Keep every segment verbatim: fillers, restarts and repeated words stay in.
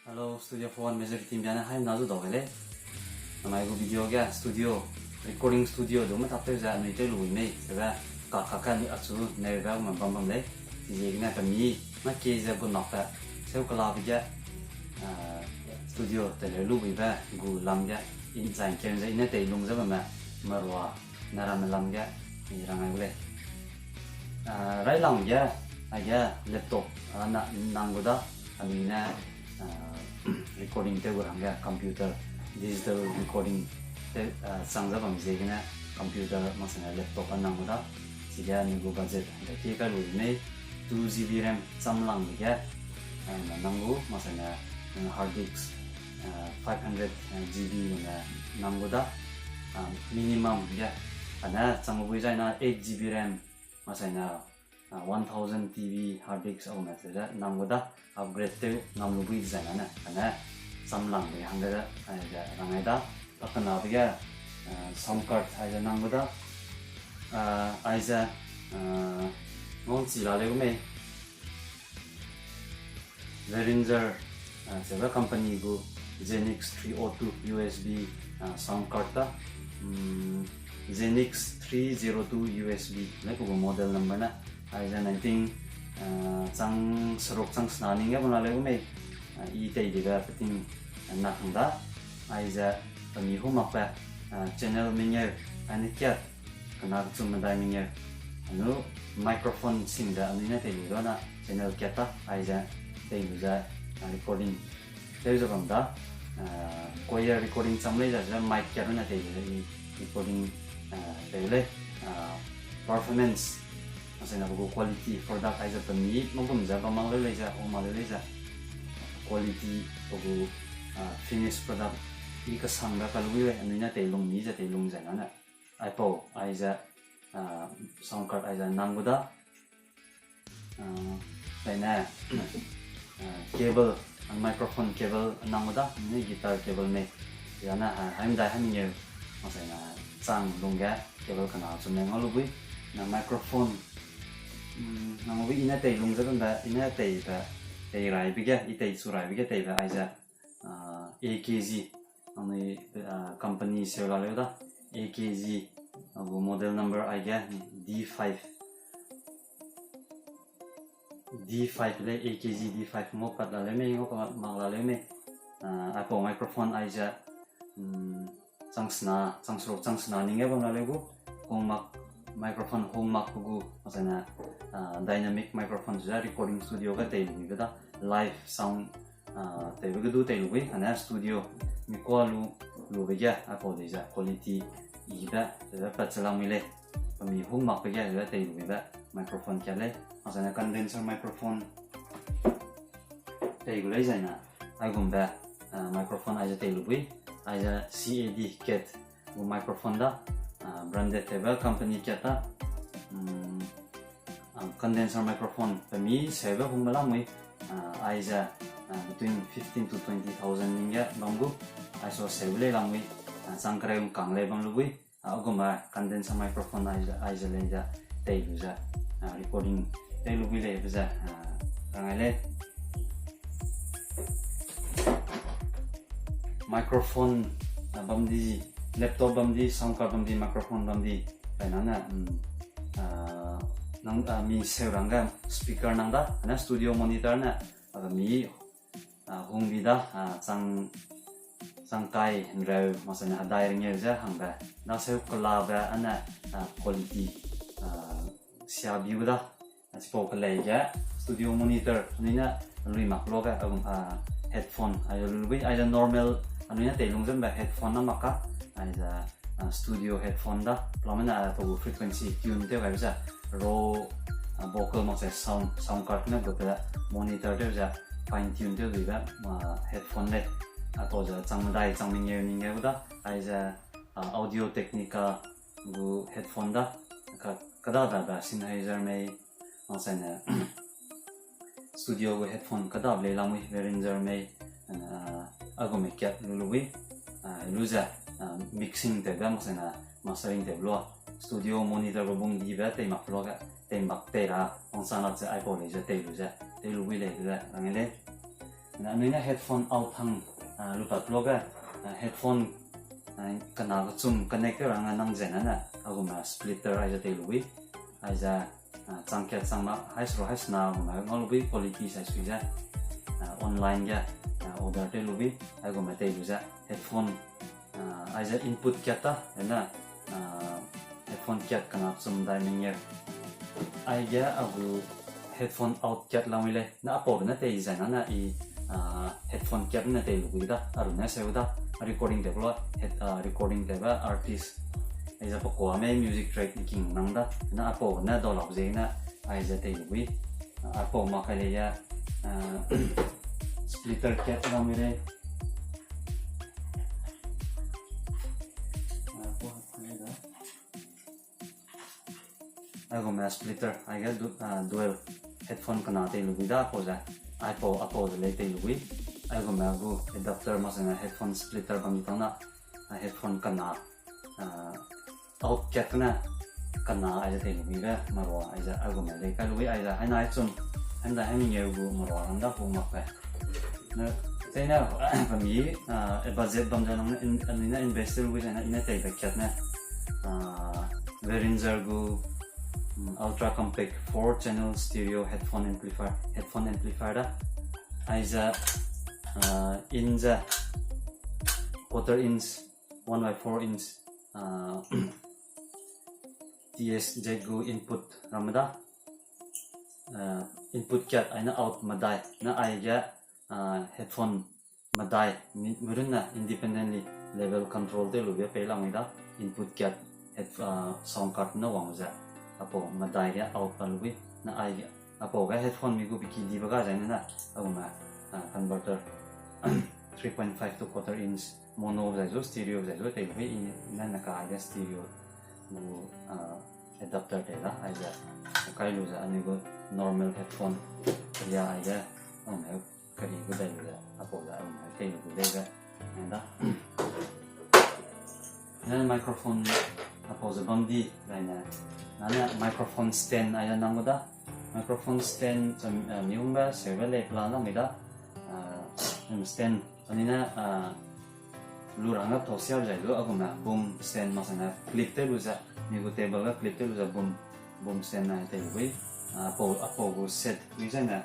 Hello, Studio four one Majority Team biane haimna zu dau gai lei. Namai gu video ge studio, recording studio du me tak tew ze anui tew lu mei, sebe ka ka ka anui achu neu be me bam bam lei. Ziegene pe mi, na ke ze gu nak pe, seu kela be ge, studio te leu lu be gu lam ge, in zai ke ze ine tei lung ze be me, merua, na ramme lam ge, i rang ai gu lei. Railang ge, aige laptop, a, na, nang gu da, anui ne, a, recording tew gu rang ge computer, digital recording tew, a, chang ze bam ziegene computer, maksene laptop a nang gu da, chige anui gu budget, de ki kai lu mei, two G B RAM cham lang ge, a, na nang gu, maksene, a, hard disk, a, five hundred G B ne nang gu da, a, minimum ge, ane chang gu bui zai na eight G B RAM, maksene, a, one thousand T B hard disk au me ze nang gu da, upgrade tew ngam lu bui zai na ne, ane cham lang be hangge, a, ze rang ai da, pakena be ge, a, sound card aize nang gu da, a, aize, a, ngau chi la leu mei, Behringer, a, sebe company gu Xenix three oh two U S B, a, sound card da, mm, Xenix three zero two U S B, le ku gu model number ne, aize nineteen, a, chang seruk chang sena ning ge bam la leu mei, a, i tei dibe peting, a, na hang da, aize pe mi hu mak pe, a, channel mengeu, ane kiat, kena kechum medai mengeu, anu microphone sing ze anui ne tei lu da na channel kiat ta, aize tei lu ze, a, recording tew ze bam da, a, choir recording cham lei ze, ze mic kiat ne tei lu ze i recording, a, tei lei, a, performance, maksene pe gu quality product aize pe mi, ma gum ze bam mak leu lei ze, o mak leu lei ze, quality pe gu, a, finish product i kesang da ka lu lei, anui ne tei lung mi ze tei lung zai na ne. Aipau, aize, a, sound card aize nang gu da. A, zaine, a, cable, a, microphone cable nang gu da, ne guitar cable mei. Zane, a, haimdai haimengeu, maksene chang lung ge cable kena chum lei ngau lu bui. Na microphone, mm, nang gu bui ine tei lung ze bambe, ine tei be, tei rai be ge, i tei chu rai be ge tei be aize, a, A K G, anui, a, company seu la leu da, A K G, a, gu model number aige D five, D five lei, A K G D five ngau pat la leu mei, ngau pat mak la leu mei, a, aipau microphone aize, mm, chang sena, chang seruk chang sena ning ge bam la leu gu, hung mak, microphone hung mak pe gu, maksene, a, dynamic microphone ze recording studio ge tei lu be da, live sound, a, tewbe ge du tei lu bui, ane studio mi kua lu, lu be ge, aipau dei ze quality i be, ze pat che lamui lei, pe mi hung mak be ge, ze tei lu be, microphone kiat lei, maksene condenser microphone tei gu lei zaine, aigumbe, a, microphone aize tei lu bui, aize C A D cat gu microphone da, a, branded tewbe company kat da, mm, a, condenser microphone pe mi seube hungbe lamui, a, aize, a, between fifteen to twenty thousand ning ge bam gu, aiso seube lei lamui, a, chang kereu ngkang lei bam lu bui, a, aigumbe condenser microphone aize, aize lei ze, tei lu ze, a, recording tei lu bui lei be ze, a, rang ai lei. Microphone, a, bam di, laptop bam di, sound card bam di, microphone bam di, pai nang ne, mm, a, nang, a, mi seu rang ge speaker nang da, ane studio monitor ne, a, mi, a, hung bi da, a, chang, chang kai nreu, maksene hedai rengeu ze hangbe, na seu kela be, ane, a, quality, a, sia biu da, a, chipau kelei ge studio monitor, anui ne lui mak lu ge, a, headphone, aize lu bui, aize normal, anui ne tei lung ze bambe headphone na mak ka, aize, a, studio headphone da, pelame ne, a, pe gu frequency tune tew gaibe ze, raw, a, vocal makse sound, sound card ne gu te monitor tew ze, fine tune tew dibe, a, headphone lei, aipau ze chang medai, chang mengeu, mengeu da, aize, a, Audio-Technica gu headphone da, ka, keda dabe Sennheiser mei, maksene studio gu headphone keda lei lamui Behringer mei, a, aigumbe kat lu lu bui, a, lu ze, a, mixing tewbe maksene mastering tewbe lua, studio monitor gu bung dibe tei mak lu ge, tei mak tei ra, wangchang lak ze aipau lei ze tei lu ze, tei lu bui lei ze rang ai lei. Anui ne headphone out hang, ah, lu pat lo ge, ah, headphone, ah, kena kechum connect tew ra hangge nang zene ne, agume splitter aize tei lu wi. Aize, ah, chang kat chang ma, hai sru hai sena agume ngau lu wi quality sai sui ze, ah, online ge, ah, order tei lu wi, aigume tei lu ze, headphone, ah, aize input kat ta, ena, ah, headphone kat kena chum dai mengeu. Aige agu headphone out kat lamui lei. Na apau ne tei zai na na i, ah, headphone kat ne tei lu wi da, aru ne seu da, recording tewbe lo, head, ah, recording tewbe artist. Aize pakua me music track ne king nang da, na apau ne dau lau ze na, aize tei lu wi. Ah, apau ma kai lei ya, ah, splitter kat lamui lei. Ah, apau kai lei da. Aigume splitter, aige du-, ah, dual headphone kena tei lu wi da apau ze, aipau, apau ze lei tei lu wi. Aigume gu adapter mak sene headphone splitter bam di tang na, ah, headphone kena, ah, out kat ne kena aize tei lu wi be marua aize aigume lei kai lu wi aize, hai na hai chum, hai da hai mengeu gu marua ram da hu mak pe. Na, chai na, kami, ah, budget bam ze nang ne in-, anui ne invest lu wi zai na, i ne tei be kat ne, ah, Behringer gu, mm, Ultra Compact four channel stereo headphone amplifier, headphone amplifier da. Aize, ah, in ze quarter inch, one by four inch, ah, T S Z gu input ramme da. Ah, input kat aine out medai, na aige, ah, headphone medai, mi-, mirun ne independently level control tew lu ge pei lamui da, input kat head-, ah, sound card ne wang ze, apau medai ge out pa lu wi, na aige, apau ge headphone mi gu biki dibe ga zai ne na, agume, ah, converter, three point five to quarter inch, mono zai zu, stereo zai zu, tei lu wi, i ne, ne ka aige stereo gu, ah, adapter tei da, aize, kai lu ze, anui gu normal headphone, ya aige, agume, kari gu dai lu ze, apau ze, agume, tei lu gu dei ze, nang da. Ne microphone, apau ze bam di, zai ne, na ne microphone stand aige nang gu da, microphone stand, cham, eh, mi hungbe, seube lei pela nang mi da, ah, stand, anui ne, ah, lu rangge tau siar zai lu, agume boom stand mak sene clip tew lu ze, mi gu table ge clip tew lu ze boom, boom stand na tei lu wi, ah, apau, apau gu set wi zai ne,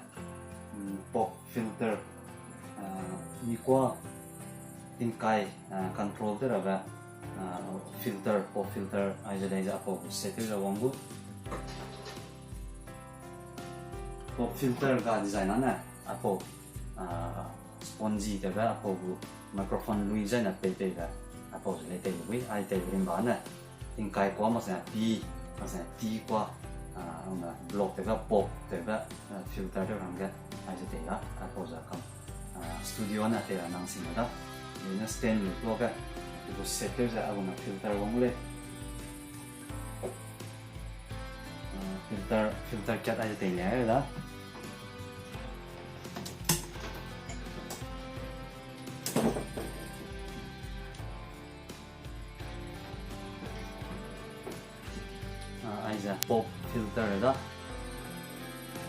mm, pop filter, ah, mi kua tingkai, ah, control tew rabe, ah, filter, pop filter, aize lei ze apau gu set tew ze wang gu. Pop filter ga design ane, apau, ah, spongy tewbe apau gu microphone lui zai ne pei peibe, apau ze lei tei lu wi, ai tei rimba ne, tingkai kua mak sene pi, mak sene ti kua, ah, block tewbe, pop tewbe, ah, filter tew rangge, aize tei da, apau ze kam, ah, studio ne tei ra nang sing da, ne stand lu kua ge, gu set tew ze agume filter wang lei. Ah, filter, filter kat aize tei le da. Ah, aize pop filter da.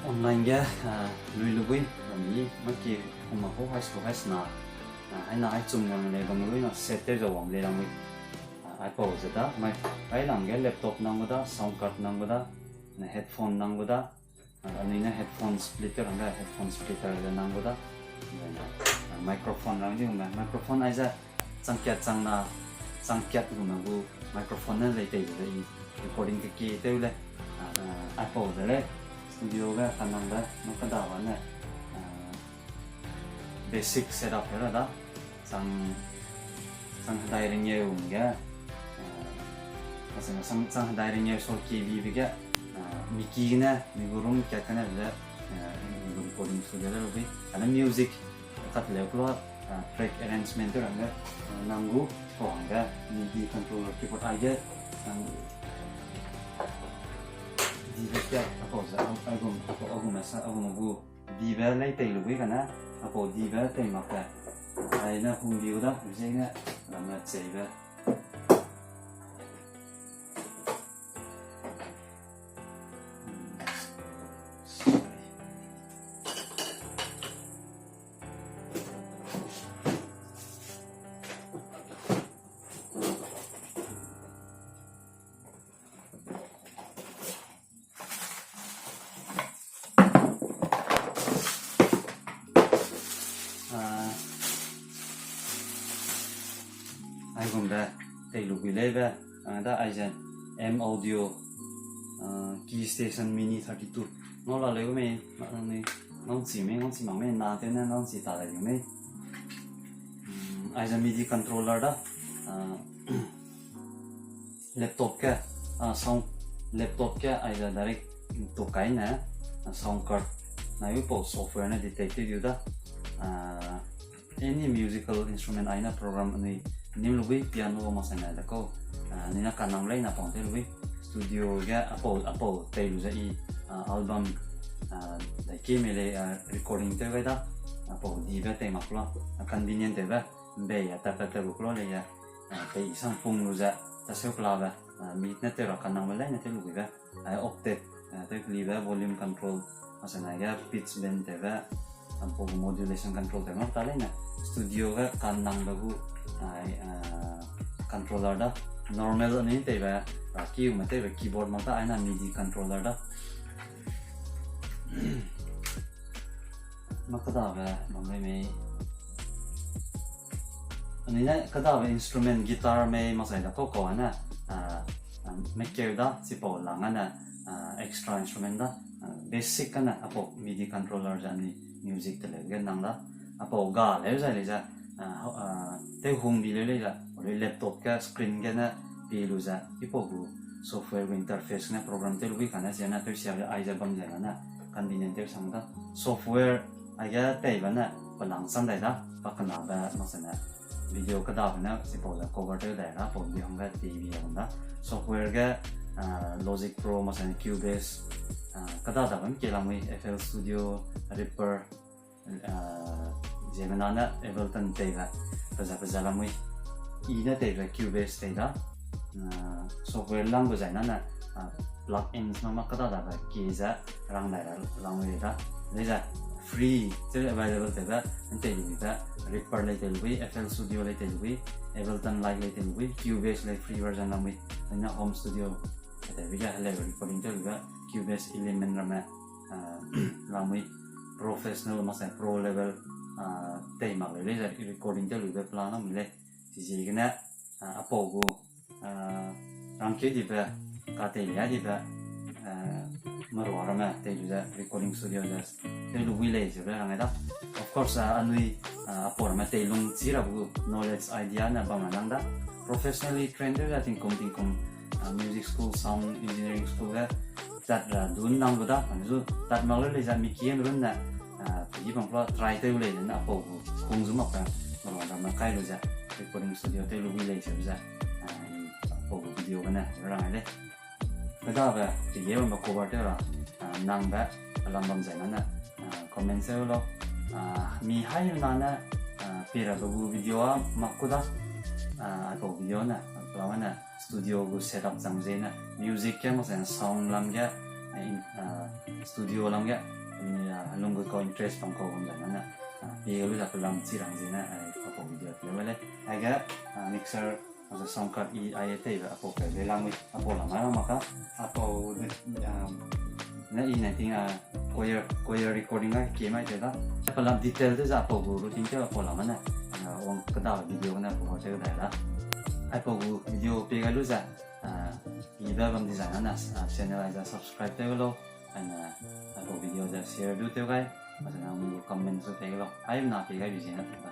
Online ge, ah, lui lu gui, bam mi, maki, kuma ko hai sku hai sena. Ah, aina ai chum lang lei bam lui na set tew ze wang lei lang lui. Ah, aipau ze da, mai, ai lang ge laptop nang gu da, sound card nang gu da, na headphone nang gu da, ah, anui ne headphone splitter hangge headphone splitter ze nang gu da, ah, microphone rang di gume, microphone aize, changkat chang na, changkat gume gu microphone ne lei tei ze i recording ke kie tew lei. Ah, aipau ze lei, studio ge kanang de, nu kadawa ne, ah, basic setup he ra da, chang, chang hedai ringeu ge, ah, chang, chang hedai ringeu sor kie bibe ge, ah, miki gene, mi gu room kat kane ze, ah, mi gu recording studio de lu bi, ane music, kat leu klo, ah, track arrangement tew rangge, ah, nang gu, kau hangge, MIDI controller keyboard aige, nang dibe kat, apau ze, agum, apau, agum asa, agum gu, dibe lei tei lu gui kane, apau dibe tei mak pe, ai ne hung diu da, zene, ramme cheibe. Be, tei lu gui leibe, a, da aize M Audio, a, Key Station Mini thirty-two. Ngau la leu mei, ma, ni, ngau chi mei, ngau chi mak mei, na tew ne ngau chi ta la leu mei. Mm, aize MIDI controller da, a, laptop ge, a, sound, laptop ge aize direct to kai ne, a, sound card, na yu pau software ne detect tew diu da, a, any musical instrument aina program anui nim lu gui piano mak sena de kau, a, nina kanang leina pang tew lu gui studio ge apau, apau tei lu ze i, a, album, a, dai ke mei lei, a, recording tew gai da, apau dibe tei mak klo, a, convenient tewbe, mbei a, tapat tew lu klo lei a, a, tei i sang pung lu ze, ta seu kelabe, a, mi ne tew ra kanangbe leine tew lu gui be, ai octave, a, tew kelibe volume control, mak sena ge pitch bend tewbe, a, pau modulation control tewbe ta leine, studio ge kanangbe gu, a, a, controller da, normal anui teibe, a, kiu me teibe keyboard mak ta aina MIDI controller da. Mak kedabe bam lei mei. Anui ne kedabe instrument guitar mei mak sai da kau kau ane, a, a, mekeu da, chipau lang ane, a, extra instrument da, a, basic ane, apau MIDI controller ze anui music teleu ge nang da, apau ga leu zai lei ze, a, ho-, a, tew hung bi leu lei ze, alui laptop ge screen gene pi lu ze, ipau gu software gu interface ne program tew lu gui kane ziene tew sia le aize bam ze lane convenient tew sang da. Software aige teibe ne pelang cham dai da, pa kenabe mak sene video kedabe ne chipau ze cover tew dai da, pau video hangge ti bi bam da. Software ge, a, Logic Pro mak sene Cubase, a, keda dabe mkie lamui, FL Studio, Reaper, a, ziemmena ne Ableton teibe, peza peza lamui. I ne teibe Cubase tei da, a, software lang gu zai na ne, a, plugins ma ma keda dabe kie ze rang dai ra lamui da. Lei ze free ze available teibe, ntei lu be, Reaper lei tei lu gui, FL Studio lei tei lu gui, Ableton Live lei tei lu gui, Cubase lei free version lamui. Lei ne home studio, teibe ge heleu recording tew lu be, Cubase Element ramme, a, lamui professional mak sai pro level, a, tei mak lei lei ze recording tew lu be plan lamui lei. Chiziegene, a, apau gu, a, rangkeu dibe, kateilia dibe, a, merua ramme tei lu ze recording studio ze tei lu gui lei ze be rang ai da. Of course, a, anui, a, apau ramme tei lung chi ra bu knowledge idea ne bam ra nang da. Professionally trained tew ze tingkum tingkum, a, music school, sound engineering school ge tat ra dun nang gu da, anzu tat mak lei lei ze mi kien run ne, a, pegi bam klo try tew lei ze ne apau gu kung zu mak pe merua ramme kai lu ze recording studio tew lu gui lei ze be ze, a, apau gu video gene rang ai lei. Kedabe pege bambe cover tew ra, a, nangbe pelam bam zai na ne, a, comment seu lau. A, mi haimena ne, a, pie rabe gu video a mak ku da, a, apau video ne, pelam ne studio gu setup chang ziene music ge mak zai ne sound lam ge, a, in, a, studio lam ge, mi, a, lung gu kau interest bam kau bam zai na ne, a, pie lu ze pelam chi rang ziene, a, apau video tew lei. Aige, a, mixer, a, sound card i ai teibe apau kai lei lamui, apau lam ai ra mak ka, apau, a, ne i ne ting, a, choir, choir recording a kie mai tei da. Pelam detail tew ze apau gu routine tew apau lam ne, a, wang keda video ne apau tew dai da. Aipau gu video pie gai lu ze, a, ibe bam design na, a, channel aize subscribe tew lau, aine, aipau video ze share du tew gai, a, zene comment zu tei lau. Haimena pie gai bi ziene tei da.